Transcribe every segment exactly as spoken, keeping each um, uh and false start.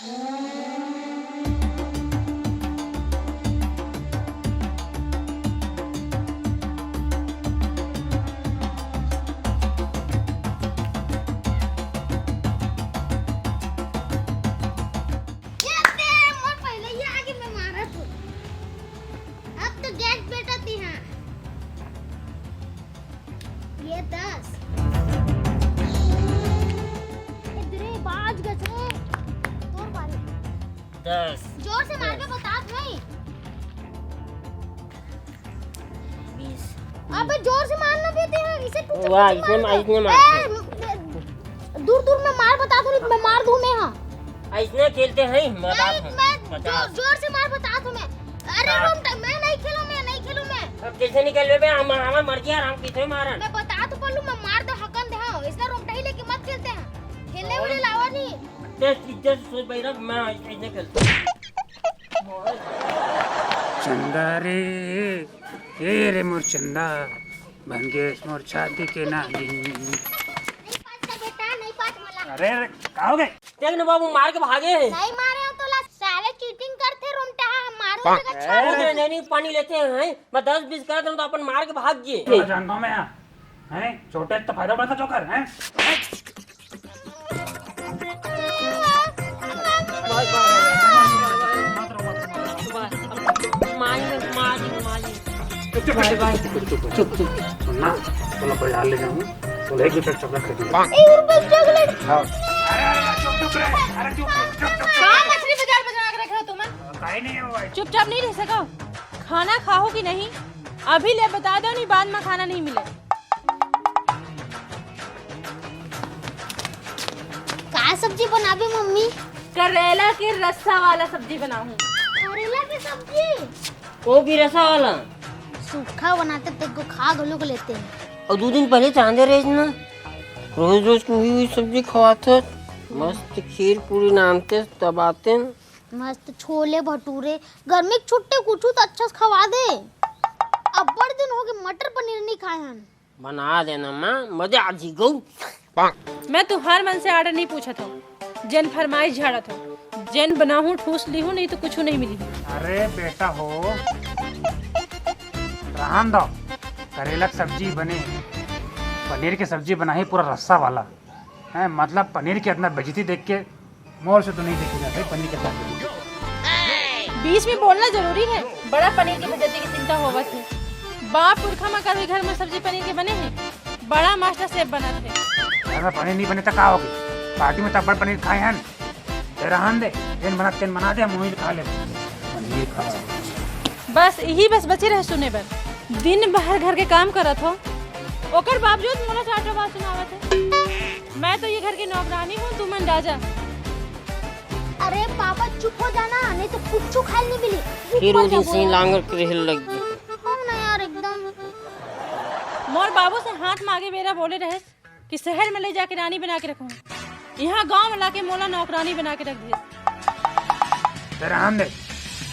ये तेरे मोर पहले ही आगे मैं मारा तू। अब तो गैस बेटा ती हाँ। ये दस। इधरे बाज गए थे। तोर बारी। दस। जोर से मार के बता भाई। बीस। अबे जोर से मारना भी होते हैं, इसे टूट वाह, टूट इसने मार मार, दो। इसने मार। ए, दूर दूर में मार बता दो, नहीं तो मैं मार दूं मैं, हाँ। ऐसने खेलते हैं, मजाक नहीं, है। मैं पचास। जोर, जोर से मार बता दो मैं। अरे साठ। रोमटा, मैं नहीं खेलूं, मैं नहीं खेलूं मैं। अब जैसे निकल बे, हम, हमार मर्जी है, हम किसे मारन। मैं बता तो पल्लू, मैं मार दे हकन दे, हाँ। इसने रोमटा ही लेके मत खेलते हैं, खेलने वाले लावा नहीं। तेज, तेज, सोच भाई रख, मैं ऐसे खेलता हूँ। चंदा रे, ए रे मोर चंदा, बन गेस मोर छाती के नागिन। नहीं पास का बेटा, नहीं पास वाला। अरे, अरे, का हो गए? देख ना बाबू, मार के भागे हैं। नहीं मारे हो तो ला, साले चीटिंग करते रोमटा, मारो तो अच्छा। ए। नहीं, नहीं, नहीं, पानी लेते हैं, हैं? मैं दस बीस कर दूं तो अपन मार के भाग गए। चलो, जानता हूँ मैं यहाँ। हैं? छोटे तो फायदा उठाता जोकर, हैं? मारी, मारी, मारी। चुप, चुप, बाय, बाय। चुप, चुप, चुप, चुप। सुन ना, तोला बाजार ले जाऊँ, तोला एक लीटर चॉकलेट खरीदूँ। एक रुपए चॉकलेट। हाँ। अरे, अरे, अरे, चुप, चुप रे। अरे, चुप, चुप, चुप, चुप। कहाँ मछली बाजार बना के रखे हो तुम? काहे नहीं है वो भाई? चुपचाप नहीं रह सका। खाना खाओ कि नहीं? अभी ले बता दो, नहीं बाद में खाना नहीं मिले। का सब्जी बनाबे मम्मी? करेला के रस्सा वाला सब्जी बनाहूँ। करेला के सब्जी? वो भी रस्सा वाला? सूखा बनाते तेरे को खा घलो को लेते हैं। और दो दिन पहले चांदे रहे ना, रोज रोज की हुई हुई सब्जी खवाते, मस्त खीर पूरी नानते दबाते। मस्त छोले भटूरे, गर्मी के छुट्टी कुछ तो अच्छा से खवा दे। अब्बड़ दिन हो गए मटर पनीर नहीं खाए हन। बना देना माँ, मजा आ जी गऊ। मैं तुहार मन से ऑर्डर नहीं पूछत हूँ, जेन फरमाइश झाड़त हूँ, जेन बनाहूँ ठूस ली हूँ, नहीं तो कुछ नहीं मिली। अरे बेटा हो, रहन दो, करेला के सब्जी बने, पनीर के सब्जी बनाही पूरा रस्सा वाला। हैं, मतलब पनीर के इतना बेइज्जती देख के मोर से तो नहीं देखी जाता है पनीर के साथ। बीच में बोलना जरूरी है? बड़ा पनीर की बेइज्जती की चिंता होवत है। बाप पुरखा मा कभी घर में सब्जी पनीर के बने हैं? बड़ा मास्टर शेफ बनत है। घर में पनीर नहीं बने तो का होगे? पार्टी में तो अब्बड़ पनीर खाए हन। ए, रहन दे, जेन बनत तेन बना दे, हम वहीं खा लेबे। पनीर खा। बस यही बस बचे रहे सुने बर। दिन भर घर के काम करत हो, ओकर बावजूद मोला चार ठो बात सुनावत है। मैं तो ये घर की नौकरानी हूँ, तुमन राजा। अरे पापा चुप हो जाना, नहीं तो कुछ खाए नहीं मिली। फिर वो दिन से लांगर के रहे लग गई। हाँ ना यार, एकदम। मोर बाबू से हाथ मांगे बेरा बोले रहे कि शहर में ले जाके रानी बना के रखूँ, यहाँ गांव में लाके मोला नौकरानी बना के रख दिए। तेरा हम दे,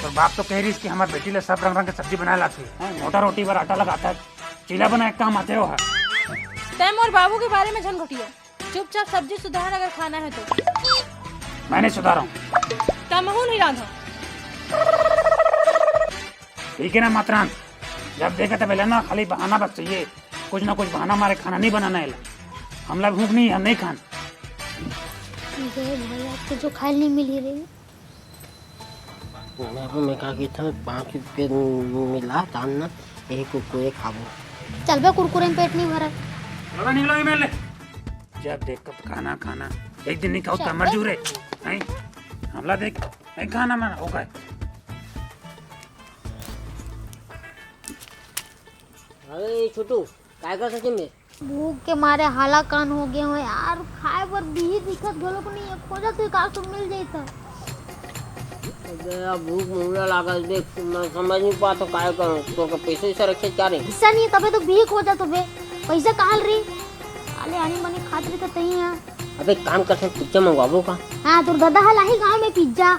तोर बाप तो कह रही कि हमार बेटी ले सब रंग रंग के सब्जी बना लाती है, मोटा रोटी बर आटा लगाता है, चीला बना के काम आते हो है। तै मोर बाबू के बारे में झन घोटिया, चुपचाप सब्जी सुधार अगर खाना है तो। मैं नहीं सुधारा हूँ। तमहू नहीं रांधा। ठीक है ना मात्रान, जब देखा तब एला ना खाली बहाना बस चाहिए, कुछ ना कुछ बहाना मारे खाना नहीं बनाना एला। हमला भूख नहीं, हम नहीं खान। ये भाई आपको जो खाए नहीं मिली रही। मैं का कहता हूँ, पाँच रुपये मिला दान ना, एक कुरकुरे खाबो। चल बे, कुरकुरे में पेट नहीं भरा। चलो निकलो ये मेले। जब देख कब खाना खाना, एक दिन नहीं खाओ चल कमर बे। जू रे, नहीं हमला देख, नहीं खाना माना हो गए। अरे छोटू, काय कर सके मैं? भूख के मारे हालाकान हो गए हो यार, खाए बर बिही दिखत घलो को नहीं है, खोजत हुई का तो मिल जाता। अबे यार, भूख मुंगला लागल, देख, मैं समझ नहीं पाता काय करूं, तो का पैसे वैसे रखे क्या रे? पैसा नहीं है, तबे तो बिही खोजत हो बे, पैसा कहाँ रे? आले आनी मनी खात रही तो तही है। अबे काम कर सकते, पिज्जा मंगवाबो का? हाँ, तोर दादा हल आही गांव में पिज्जा।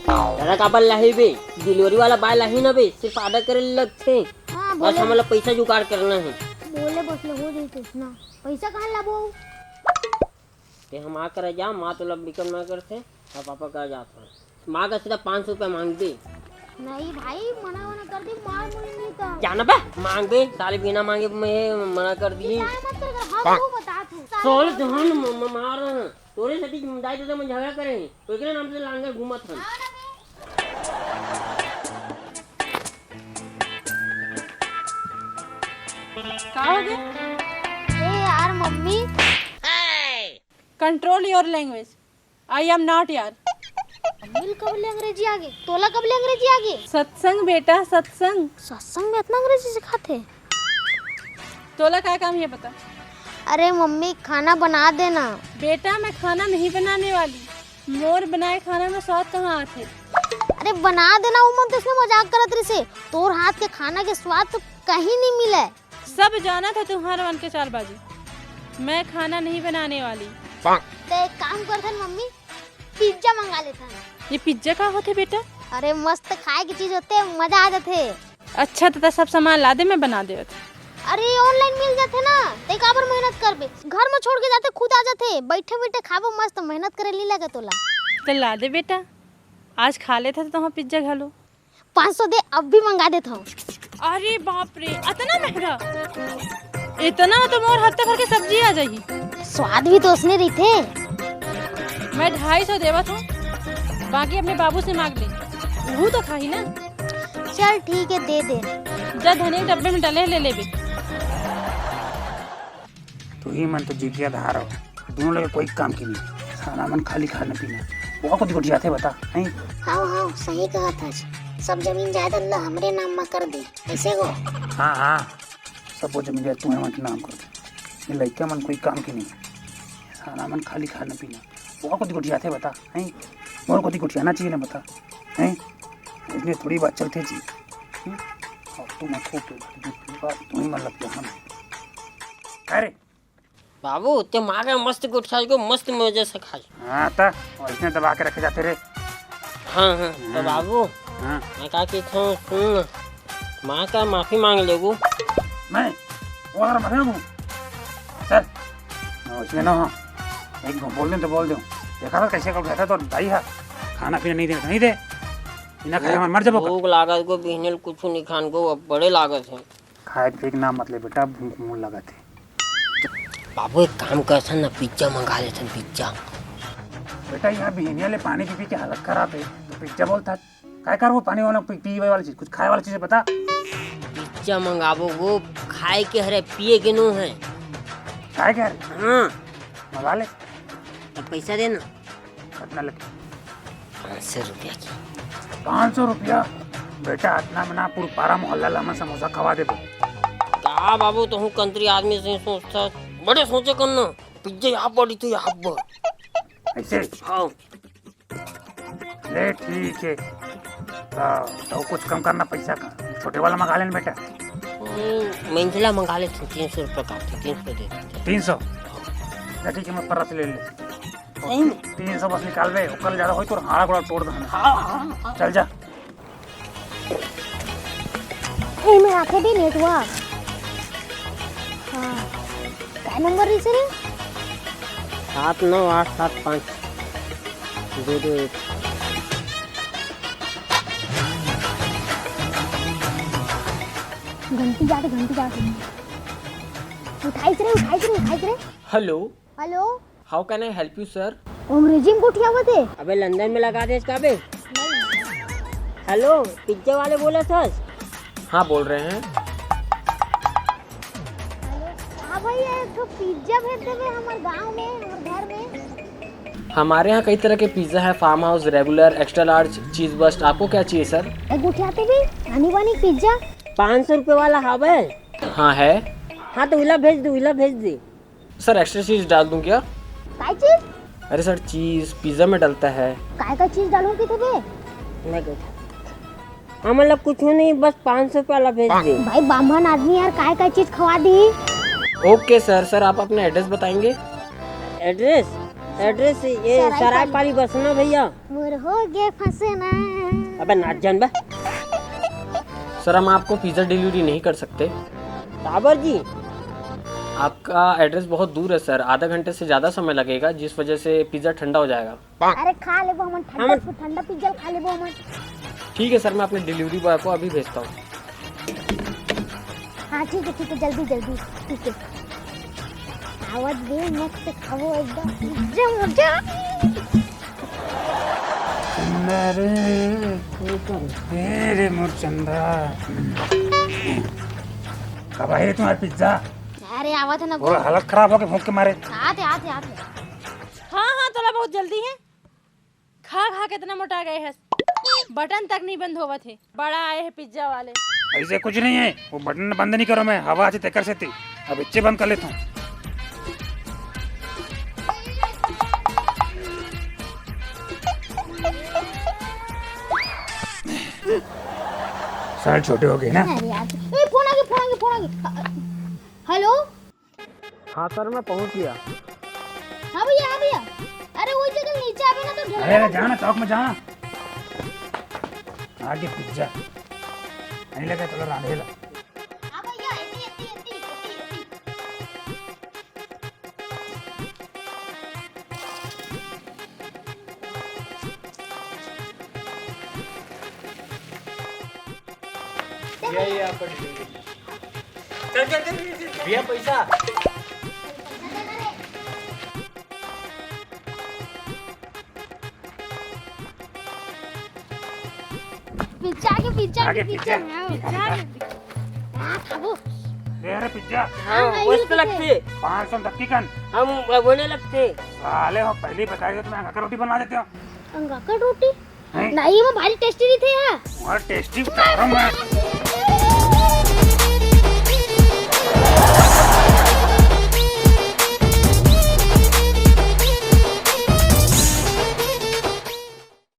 दादा काबर लाही बे? डिलीवरी वाला बाय लाही ना बे, सिर्फ ऑर्डर करे लगथे। हाँ, बस बोले। हमला पैसा जुगाड़ करना है। बोले बस ले हो जाई तो इतना। पैसा कहाँ लाबो? ते हम आ कर जा, माँ तो लब निकल ना करते, और पापा कर जाता। माँ का सीधा पाँच सौ रुपया मांग दे। नहीं भाई, मना वना कर दे, मार मुझे नहीं कर। जाना बे, मांग दे, साले बिना मांगे मैं मना कर दिए। चिल्लाए मत कर, हम को बता तू। सोल जहान म-, म-, मार रहा है। तोरे सेती दाई ददा मन झगड़ा करे हे, ओकरे नाम से लांगर घूमत हन। का हो गया? ए यार mummy. Control your language. I am not यार। मम्मी ल कब ले अंग्रेजी आगे? तोला कब ले अंग्रेजी आगे? सत्संग बेटा, सत्संग। सत्संग में इतना अंग्रेजी सिखाथे? तोला का काम हे बता? अरे मम्मी, खाना बना देना। बेटा, मैं खाना नहीं बनाने वाली। मोर बनाए खाना में स्वाद कहाँ आथे? अरे बना देना, वो मन तो इसमें मजाक करत रहिसे। तोर हाथ के खाना के स्वाद तो कहीं नहीं मिले। सब जानत हे तुम्हार मन के चालबाजी। मैं खाना नहीं बनाने वाली। तो एक काम करथन मम्मी, पिज्जा मंगा लेथन। ये पिज्जा का होथे बेटा? अरे मस्त खाए की चीज होथे, मजा आ जाथे। अच्छा, त सब सामान ला दे, मैं बना देवत। अरे, online मिल जाथे ना, ते काबर मेहनत करबे? घर में छोड़ के जाथे, खुद आ जाथे। बैठे बैठे खाबो मस्त, मेहनत करे नी लगे तोला। त ला दे बेटा, आज खा लेथन त तोहा पिज्जा घलो। पाँच सौ दे, अब भी मंगा देत हूँ। अरे बाप रे, अतना महंगा? इतना तो मोर हफ्ता भर के सब्जी आ जाही। स्वाद भी तो उसने रहिथे। मैं ढाई सौ देवत हूँ, बाकी अपने बाबू से मांग ले, वो तो खाही ना। चल ठीक है, दे दे। जा धनिया डब्बे में डले ले लेबे। तुही मन तो जितिया धार हो, दूनों लगे कोई काम की नहीं। साला मन खाली खाना पीना, वो को दिखो जाते बता, नहीं? हाँ हाँ, सही कहा था। सब जमीन जायदाद ला हमरे नाम मा कर दे, ऐसे हो? हाँ हाँ, सब वो जमीन जायदाद तुम्हारे मन के नाम कर दे। ये लइका मन कोई काम की नहीं, साला मन खाली खाना पीना। वो को दिखो जाते बता, हैं? और को दिखो जाना चाहिए ना बता, हैं? इसने थोड़ी बात चलते जी। हम्म? और तुम अच्छो के बात तुम ही मन लग हम। अरे बाबू, ते माँ का मस्त गोठिया को मस्त मजे से खाई। हाँ, त वैसने दबा के रखे जाते रे। हाँ, हाँ, तो हम्म। बाबू, हाँ। मैं का कहता हूँ, सुन ना, माँ का माफी मांग लेगू। मैं? वो अगर मरे हूँ। चल, मैं वैसने ना हो। एक बार बोल दें तो बोल दूँ। देखा था कैसे का बैठा तो दाई है। खाना पीना नहीं दे, नहीं दे। बिना खाए हम मर जाबो का? भूख लागत को बिहने ल कुछ नहीं खान को, अब बड़े लागत है। खाए पिए के नाम मत ले बेटा, भूख मुंह लगत हे। बाबू, एक काम करथन ना, पिज्जा मंगा लेथन, पिज्जा। बेटा, यहाँ बिहनिया ले पानी पी पी के हालत खराब है, तो पिज्जा बोलता, काय कर वो पानी वाला पी, पीवे वाला चीज, कुछ खाए वाला चीज बता। पिज्जा मंगाबो, वो खाए के हरे, पिए के नो है। खाए के हरे? हाँ। मंगा ले। अब पैसा देना। कितना लगे? पाँच सौ रुपया की। पाँच सौ रुपया? बेटा, इतना में ना पूरा पारा मोहल्ला ला हमन समोसा खवा देबो। का बाबू, तहूँ कंत्री आदमी से सोचता, बड़े सोचे कर ना, पिज्जा यहाँ बड़ी तो यहाँ बर। ऐसे? हाँ। ले, ठीक है। तो, तो कुछ कम करना पैसा का, छोटे वाला मंगा लेना बेटा। हम्म, मंझला मंगा ले, तीन सौ रुपया का, तीन सौ दे देते। तीन सौ? ले, ठीक है, मैं परस ले ले। सही में? तीन सौ बस निकालबे, ओकर ज्यादा होई तोर हाड़ा गोड़ा तोड़ देना। हाँ, हाँ, हाँ। चल जा। ए, मैं आखे दे नेटवर्क। हाँ। का नंबर रहिस रे? सात नौ आठ सात पाँच दो दो एक। घंटी जात हे, घंटी जात हे। उठाइस रे, उठाइस रे, उठाइस रे। Hello। Hello। How can I help you, sir? अंग्रेजी में गोठियावत हे। अबे लंदन में लगा देस का बे? Hello, पिज्जा वाले बोलत हस? हाँ, बोल रहे हैं। Hello। हाँ भैया, एक ठो पिज्जा भेज देबे हमर गांव में, हमर घर में। हमारे यहाँ कई तरह के पिज्जा है, farm house, regular, extra large, cheese burst। आपको क्या चाहिए, sir? ए, गोठियाते भी आनी बानी पिज्जा। पाँच सौ रुपए वाला हवे? हाँ है। हाँ, तो उला भेज दे, उला भेज दे। सर, एक्स्ट्रा चीज डाल दूं क्या? काय चीज? अरे सर, चीज पिज्जा में डलता है। काय का चीज डालूं किथे बे? मैं कहता, हाँ, मतलब कुछ नहीं, बस पाँच सौ रुपया वाला भेज दे। भाई, बाम्हन आदमी यार, काय काय चीज खवा दी? ओके सर। सर, आप अपना एड्रेस बताएंगे? एड्रेस? एड्रेस ये सरायपाली। सरायपाली बसना भैया। मोर हो गे फंसना। अबे नाच जान बे। सर, हम आपको पिज्जा डिलीवरी नहीं कर सकते। काबर जी? आपका एड्रेस बहुत दूर है सर, आधा घंटे से ज़्यादा समय लगेगा, जिस वजह से पिज़्ज़ा ठंडा हो जाएगा। अरे खा लेबो हमन, ठंडा ठंडा पिज्जा खा लेबो हमन। ठीक है सर, मैं अपने डिलीवरी बॉय को अभी भेजता हूँ। हाँ ठीक है, ठीक है, जल्दी जल्दी। ठीक है, आवत दे, मस्त खाबो एकदम पिज्जा मजा। चंदा रे, ए रे मोर चंदा, कब आए तुम्हारा पिज्जा? अरे आवत है ना। और हालत खराब हो गई भूख के मारे। आते आते आते। हाँ हाँ, तोला बहुत जल्दी है। खा खा के इतना मोटा गए हस, बटन तक नहीं बंद होवत है। बड़ा आए है पिज्जा वाले। ऐसे कुछ नहीं है, वो बटन बंद नहीं करो मैं, हवा आती तेकर से थी। अब इच्छे बंद कर लेता हूँ। साल छोटे हो गए ना। अरे यार, ए, फोन आ गया, फोन आ गया, फोन आ गया। हेलो। हाँ सर, मैं पहुँच गया। हाँ भैया, हाँ भैया। अरे वही जगह नीचे आवे ना तो अरे अरे, जाना चौक में जाना। आगे पिज्जा। नहीं लगा, चलो रांधेला। हाँ भैया, एती, एती, एती, एती, एती। ये, ये आपका डिलीवरी। चल, चल, चल, चल, चल। भैया, पैसा। पीछे आगे, पीछे आगे, आगे, पीछे। पीछे। हाँ, पीछे आगे। हाँ, खाबो। दे रे पिज्जा। हाँ, हाँ, मस्त ये लगते। पाँच सौ धक्की कन। हम बोलने लगते। साले हो, पहले ही बताया था तुम्हें, अंगाकर रोटी बनवा देते हो। अंगाकर रोटी? हैं? नहीं, वो भारी टेस्टी नहीं थे यार। और टेस्टी बता रहा हूँ मैं।